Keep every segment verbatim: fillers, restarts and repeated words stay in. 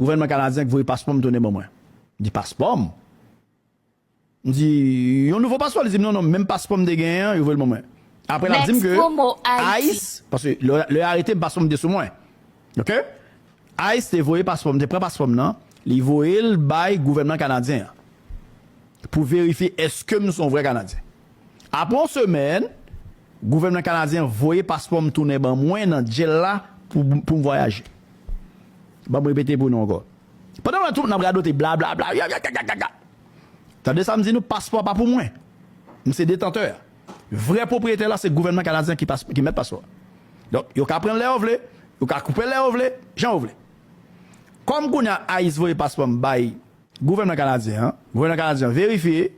Gouvènman kanadyen k voye paspò m tounen ban mwen. M di, paspò m? M di, yon nouvo paspò? Li di m, non, non, menm paspò m te genyen an, yo voye l ban mwen. Apre, l ap di m ke ICE, paske lè, lè yo arete m, paspò m te sou mwen. Oke? ICE te voye paspò m, te pran paspò m nan, li voye l bay gouvènman kanadyen an pou verifye èske m se yon vrè Kanadyen. Apre yon semèn, gouvènman kanadyen voye paspò m tounen ban mwen nan djèl la pou, pou m vwayaje. Ban m repete pou nou ankò. Pandan w wè tout moun ap radote, bla, bla, bla, ya, ya, ya, ya, ya, ya. Tande sa m di nou, paspò a pa pou mwen. M se detantè a. Vrè pwopriyetè la, se gouvènman kanadyen ki, pas, ki mèt paspò a. Donk, yo ka pran l lè yo vle, yo ka koupe l lè yo vle, jan yo vle. Kòm kounye a ICE voye paspò m bay gouvènman kanadyen an, gouvènman kanadyen an verifye,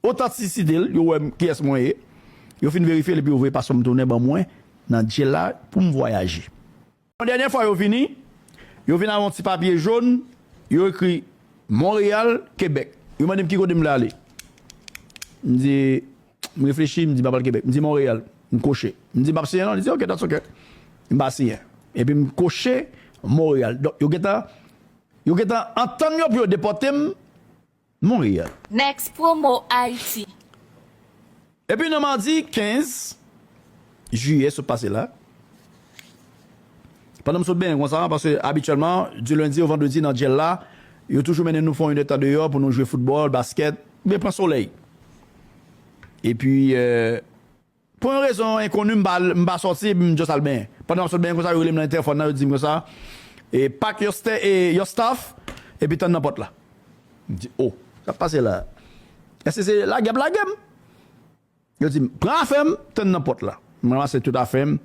otantisite l, yo wè m, kiyès mwen ye. Yo fin verifye l, epi yo voye paspò m tounen ban mwen nan djèl la pou m vwayaje. Yon dènye fwa yo vini, yo vin avèk yon ti papye jòn, yo ekri Montréal, Québec. Yo mande m ki kote m vle ale. M di, m reflechi, m di m ap al Kebèk. M di Montréal, m koche. M di m ap siyen non, li di, ok, that's ok. M pa siyen. Epi m koche Montréal. Donk, yo gentan, yo gentan antann yo pou yo depòte m Montréal. Next Promo Haiti. Epi nan madi kenz jiyè sot pase la, pandan m sot benyen konsa, paske abityèlman, di lendi o vandredi nan djèl la, yo toujou mennen nou fè yon inèdtan deyò pou nou jwe foutbòl, baskèt, oubyen pran solèy. Epi, euh, pou yon rezon enkoni, m pa, m pa sòti, epi m just al benyen. Pandan m ap sot benyen konsa, yo rele m nan entèfòn nan, yo di m konsa, e, pack your sta-, e, your stuff, epi tann nan pòt la. M di, oh, sa k pase la? Èske se lage y ap lage m? Yo di m, pran afè m, tann nan pòt la. M ranmase tout afè m.